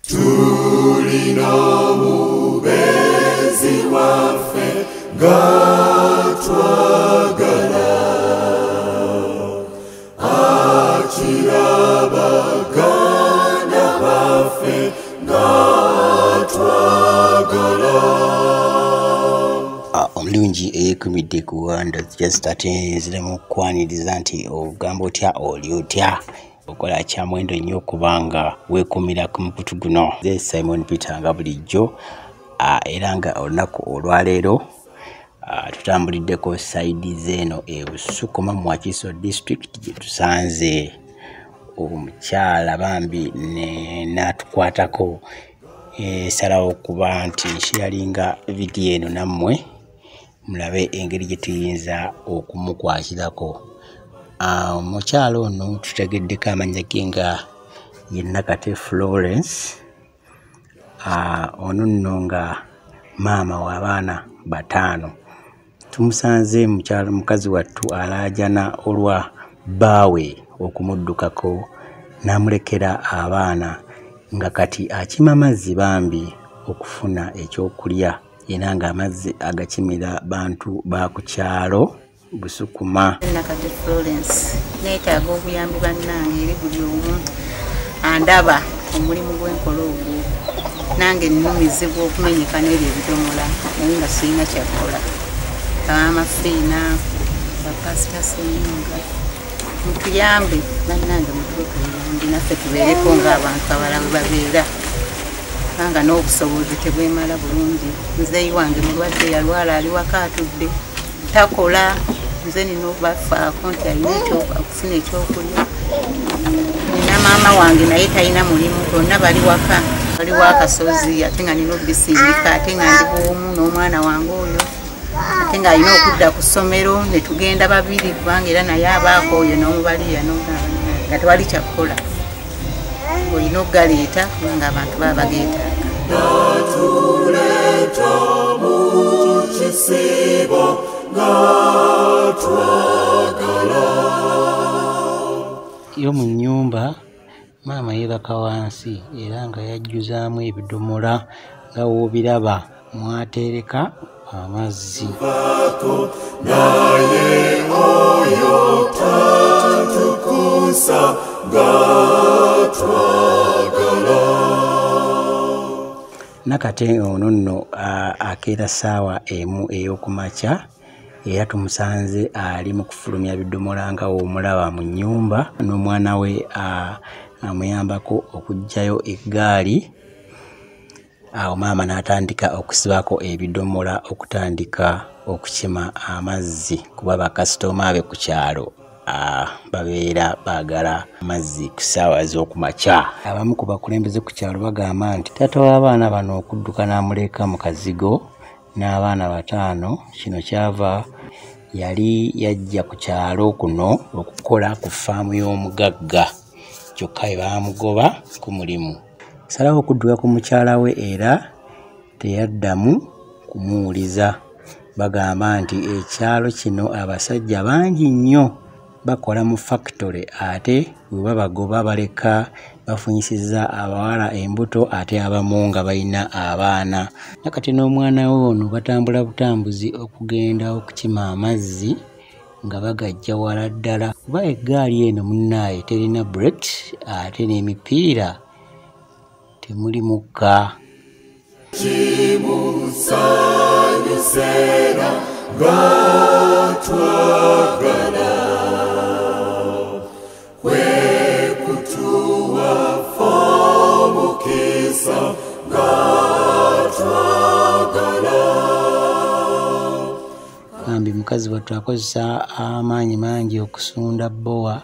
Tulina omubeezi waffe nga twagala, akira baganda baffe nga twagala. Omulungi eyeekumidde ku Wanda just ate nziremu okukwaniriza nti ogamba otya, oli otya, okola kya muwendo nnyo okubanga weekumira ku mukutu guno. Nze Simon Peter nga bulijjo, era nga olunaku olwaleero tutambuliddeko sayidi z'eno e Busukuma mu Wakiso district gye tusanze omukyala bambi n'atukwatako, esalawo okuba nti nsharinga vidiyo eno nammwe mulabe engeri gye tuyinza okumukwatirako. Omukyala ono tutegeddeko amannya ge nga ye Nakate Florence. Ono nno nga maama w'abaana 5. Tumusanze mukyala mukazi wattu alaajana olwa bbaawe okumuddukako n'amulekera abaana, nga kati akima amazzi bambi okufuna ekyokulya, era ng'amazzi agakimira bantu ba ku kyalo Busukuma. Nakate Florence, neetaaga obuyambi bannange eri buli omu andaba omulimu gw'enkola ogwo. Nange nnumizibwa okumenyeka n'ebyo ebidomola, naye nga sirina kyakukola. Maama Fiina, bapasita Ssenyonga, mutuyambe bannange, mutuwe ku buyambi naffe tubeereko ng'abantu abalala bwe babeera, kubanga n'obusobozi tebwemala bulungi. Muzeeyi wange mulwadde, yalwala, ali waka atudde takola, nze nina obafaako nti alina okufuna ekyokulya. Nina maama wange naye talina mulimu, bonna bali waka, waliwo akasozi ate nga nina obisindika, ate nga ndi bwomu n'omwana wange oyo, ate ng'alina okudda ku ssomero ne tugenda babiri, kubanga era naye abaako oyo n'omubaliya nga tewali kyakukola, olina okugaleeta kubanga abantu baba bageetaaga. Natuleeta mu kisibo nga twagala. Yo mu nnyumba maama yeebaka wansi era nga yajjuzaamu ebidomola nga w'obiraba mwatereka amazzi. Naye oyo tatukusa nga twagala. Nakate ono nno akeera ssaawa 1 ey'okumakya, era tumusanze ali mu kufulumya bidomola nga w'omulaba mu nnyumba, n'omwana we amuyambako okuggyayo eggaali. Awo maama n'atandika okusibako ebidomola okutandika okukima amazzi, kuba bakasitoma be ku kyalo babeera baagala amazzi ku ssaawa z'okumakya. Abamu ku bakulembeze ku kyalo bagamba nti taata w'abaana bano okudduka n'amuleka mu kazigo n'abaana 5, kino kyava yali yajja ku kyalo kuno okukola ku ffaamu y'omugagga, kyokka bwe baamugoba ku mulimu. Salawo okudduka ku mukyala we era teyaddamu kumuwuliza. Bagamba nti ekyalo kino abasajja bangi nnyo bakola mu fakitole, ate bwe babagoba baleka bafunyisizza abawala embuto, ate abamu nga balina abaana. Nakati n'omwana we ono batambula butambuzi okugenda okukima amazzi nga bagajja wala ddala, kuba eggaali eno munnaaye terina brakes ate n'emipiira temuli mukka. Kimusanyusera nga twagala, kwe kutuwa omukisa nga twagala. Bambi mukazi wattu akozesa amaanyi mangi okusunda bbowa,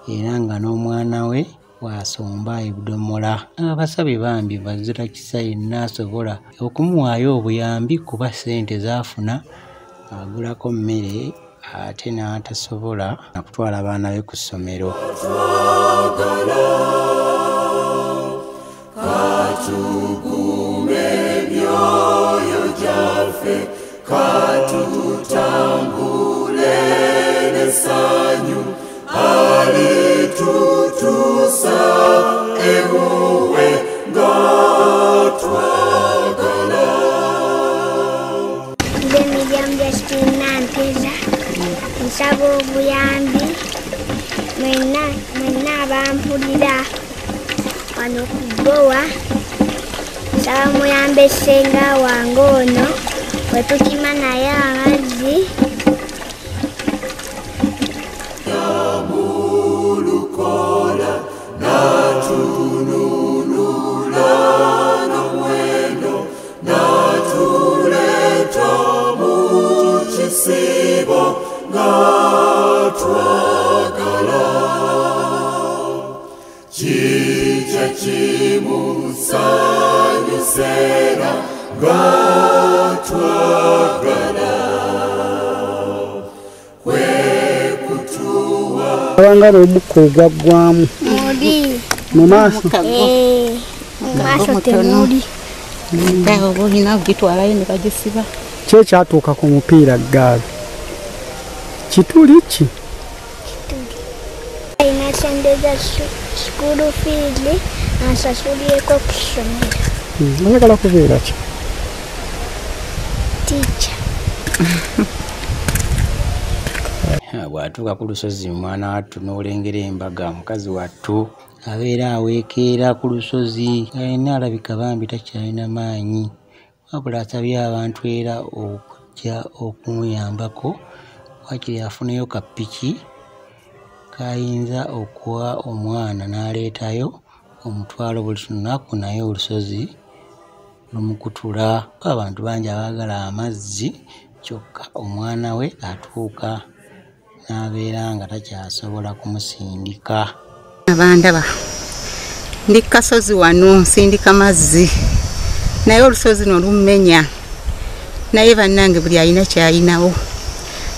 era nga n'omwana we bw'asomba ebidomola. Abasabye bambi bazira kisa yenna asobola okumuwaayo obuyambi, kuba ssente z'afuna agulako mmere ate n'atasobola nakutwala abaana be ku ssomero. Twagala, katugume emyoyo gyaffe, katutambule n'essanyu, alitutuusa ewuwe nga Lubowa. Nsaba muyambe ssenga wange ono bwe tukima naye amazzi. Abangala omukka ogwaggwamu mu maaso mu temuli. Olina okugitwalayo ne bagisiba. Ki ekyatuuka ku mupiira ggaali? Kituli ki? Alina ssente za school fees ansasulireko ku ssomero. Oyagala kubeera ki? Teacher. Bw'atuuka ku lusozi mwana wattu n'olengera embaga, mukazi wattu abeera aweekeera ku lusozi alina alabika bambi takyalina maanyi, wabula asabye abantu era okujja okumuyambako wakiri afuneyo kapiki kayinza okuwa omwana n'aleetayo omutwalo buli lunaku, naye olusozi lumukutula. Abantu bangi abaagala amazzi kyokka omwana we atuuka n'abeera nga takyasobola kumusindika. Abandaba ndi kasozi wano nsindika mazzi naye olusozi no lummenya, naye bannange buli alina kyalinawo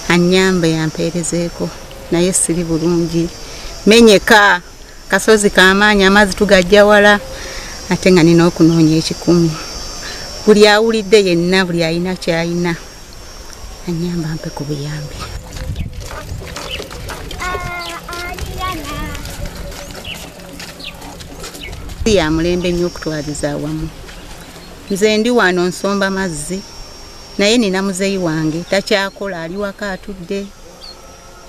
annyambe yampeerezeeko, naye siri bulungi menyeka. Kasozi kamaanyi, amazzi tugajja wala ate nga nina okunoonya 10. Buli awulidde yenna, buli alina kyalina annyamba ampe ku buyambi. Ya mulembe nnyo okutwaliza awamu. Nze ndi wano nsomba mazzi naye nina muzeeyi wange takyakola, ali waka atudde,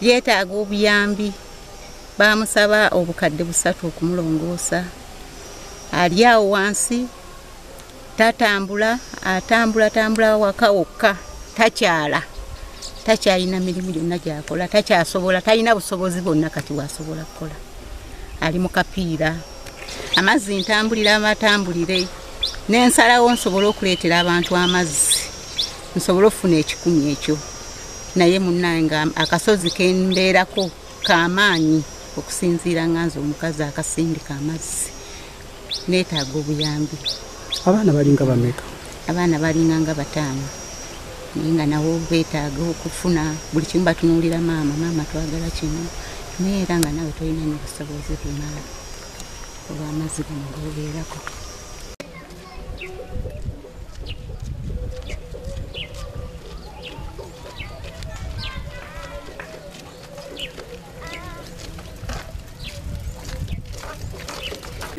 yeetaaga obuyambi. Baamusaba obukadde 3 okumulongoosa. Ali awo wansi tatambula, atambula tambula waka wokka, takyala, takyalina mirimu gyonna gy'akola, takyasobola, talina busobozi bwonna kati bw'asobola kukola. Ali mu kapiira. Amazzi ntambulira amatambulire n'ensalawo nsobole okuleetera abantu amazzi nsobole okufuna 10 ekyo, naye munnange akasozi ke mbeerako kamaanyi okusinziira nga nze omukazi akasindika amazzi, neetaaga obuyambi. Abaana balinga bameka? Abaana balinga nga 5, naye nga nabo beetaaga okufuna buli kimu. Batunuulira maama, maama twagala kino, naye era nga nawe tolina nnyo busobozi bumala olw'amazzi gano g'obeerako.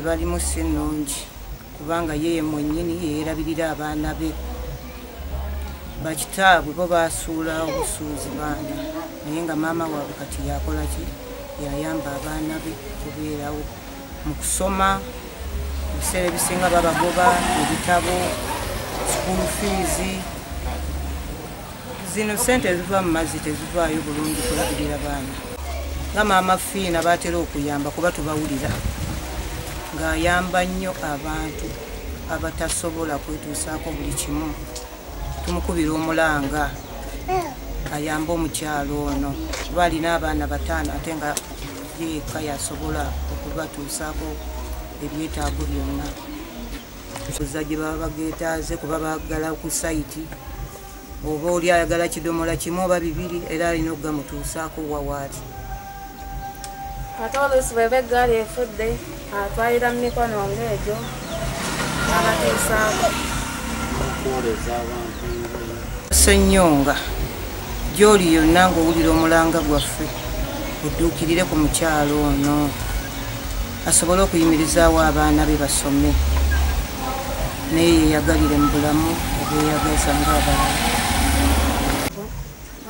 Balimu si nnungi kubanga ye mwennyini yeerabirira abaana be. Bakitaabwe bo baasuula obusuuzi baana, naye nga maama waabwe kati yakola ki? Yayamba abaana be okubeerawo mu kusoma. Ebiseera ebisinga babagoba ebitabo, school fees. Zino ssente eziva mu mazzi tezivaayo bulungi kulabirira baana. Nga maama Fiina baatera okuyamba kuba tubawulira ng'ayamba nnyo abantu abatasobola kwetuusaako buli kimu. Tumukubira omulanga ayambe omukyalo ono kuba alina abaana 5 ate nga yekka yasobola okubatuusaako ebyetaago byonna. Oza gye baba bageetaaze kuba baagala ku sayiti, oba oli ayagala kidomola 1 oba 2 era alina okugamutuusaako wawaali. Ate oluusi bw'eba eggaali efudde atwalira mu mikono ng'egyo n'abatuusaako. Ssennyonga gy'oli yonna ng'owulira omulanga gwaffe odduukirire ku mukyalo ono asobole okuyimirizaawo abaana be basome, naye yeeyagalire mu bulamu obweyagaza ng'abalala.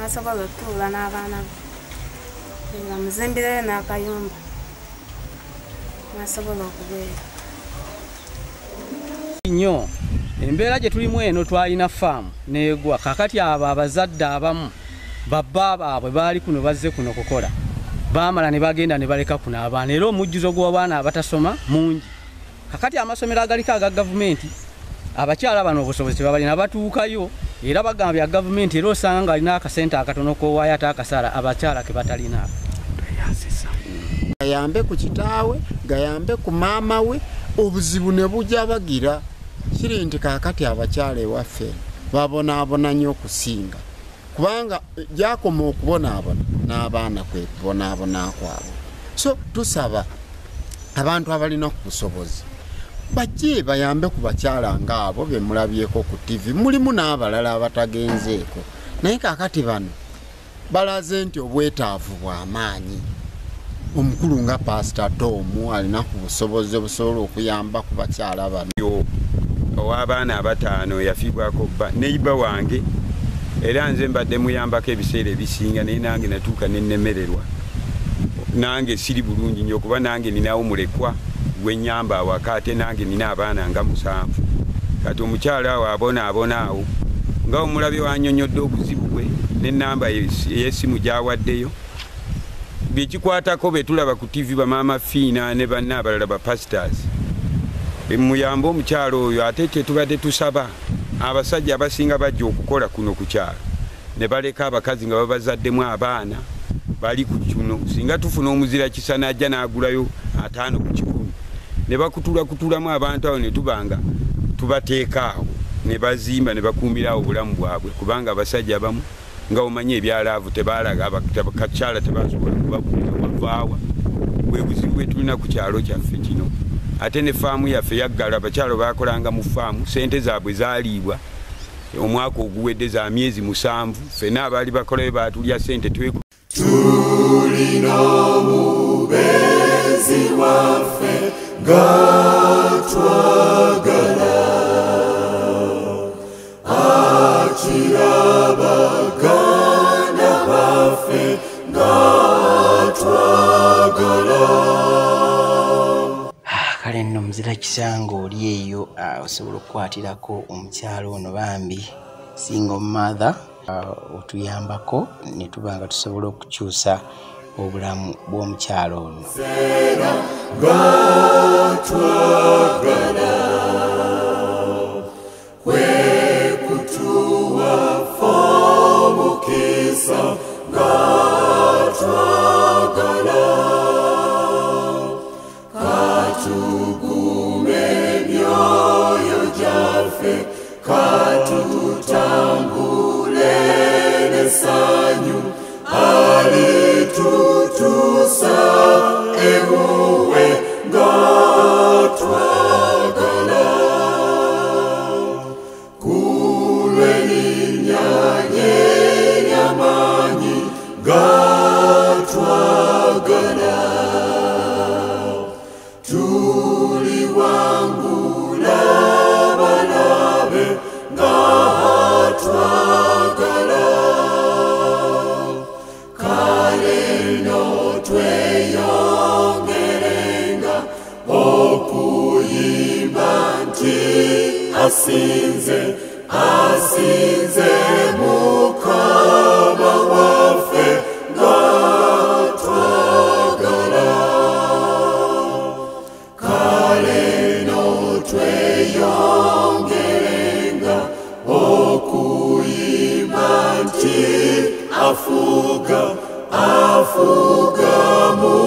Asobola okutuula n'abaana be nga muzimbireyo n'akayumba nasobola okubeera. nnyo. Embeera gye tulimu eno twalina faamu neegwa. Kakati abo abazadde abamu babba baabwe baali kuno bazze kuno kukola, baamala ne bagenda ne baleka kuno abaana, era omujjuzo gw'abaana abatasoma mungi. Kakati amasomero agaliko aga gavumenti, abakyala bano obusobozi tebabalina, batuukayo era bagamba bya gavumenti, era osanga ng'alina akasente akatono k'owaayo ate akasala abakyala ke batalina. Gayambe ku kitaawe, gayambe ku maama we, obuzibu ne bujja bagira. Kiri nti kaakati abakyala ewaffe babonaabona nnyo okusinga, kubanga gyakoma okubonaabona n'abaana kwe kubonaabona kwabwe. So tusaba abantu abalina ku busobozi bajje bayambe ku bakyala ng'abo be mulabyeko ku TV, mulimu n'abalala abatagenzeeko, naye kaakati bano balaze nti obwetaavu bw'amaanyi. Omukulu nga Pastor Tom alina ku busobozi obusobola okuyamba ku bakyala bano. Ow'abaana abataano yafiibwako bba neiba wange, era nze mbadde muyambako ebiseera ebisinga, naye nange natuuka ne nnemererwa. Nange siri bulungi nnyo kuba nange ninawo mulekwa gwe nnyamba awaka, ate nange nina abaana nga 7. Kati omukyala awo abonaabona awo nga omulabi wannyonnyodde obuzibu bwe n'ennamba ey'essimu gy'awaddeyo. Byekikwatako be tulaba ku TV bamaama Fiina ne banne abalala ba pastors muyambe omukyalo oyo. Ate kyetubadde tusaba abasajja abasinga bajja okukola kuno ku kyalo ne baleka abakazi nga babazaddemu abaana bali ku kino. Singa tufuna omuzira kisa n'ajja n'agulayo 5 ku 100 ne bakutulakutulamu abantu awo ne tubanga tubateeka awo ne bazimba ne bakuumirawo obulamu bwabwe, kubanga abasajja abamu nga omanyi ebyalaavu tebaalaga kakyala tebasobola kubabuulira wavaawa. Bwe buzibu bwe tulina ku kyalo kyaffe kino. Ate ne faamu yaffe yaggala, abakyalo baakolanga mu faamu, sente zaabwe zaaliibwa omwaka oguwedde za myezi 7. Ffenna abaali bakolayo baatulya sente. Tulina omubeezi waffe nga twagala, akira baganda baffe nga twagala. Kale nno muzira kisanga oli eyo osobola okukwatirako omukyalo ono bambi single mother, otuyambako ne tuba nga tusobola okukyusa obulamu bw'omukyalo ono. Nga twagala kwe kutuwa omukisa, nga twagala katugume emyoyo gyaffe, katutambule n'essanyu, alitutuusa ewuwe nga twagala. Kulw'erinnya lye ery'amaanyi nga twagala, tuliwangula balabe nga twagala. Kale nno tweyongerenga okuyimba nti asinze, asinze Mukama waffe nga twagala. Kale nno tweyongerenga okuyimba nti afuga, afuga mu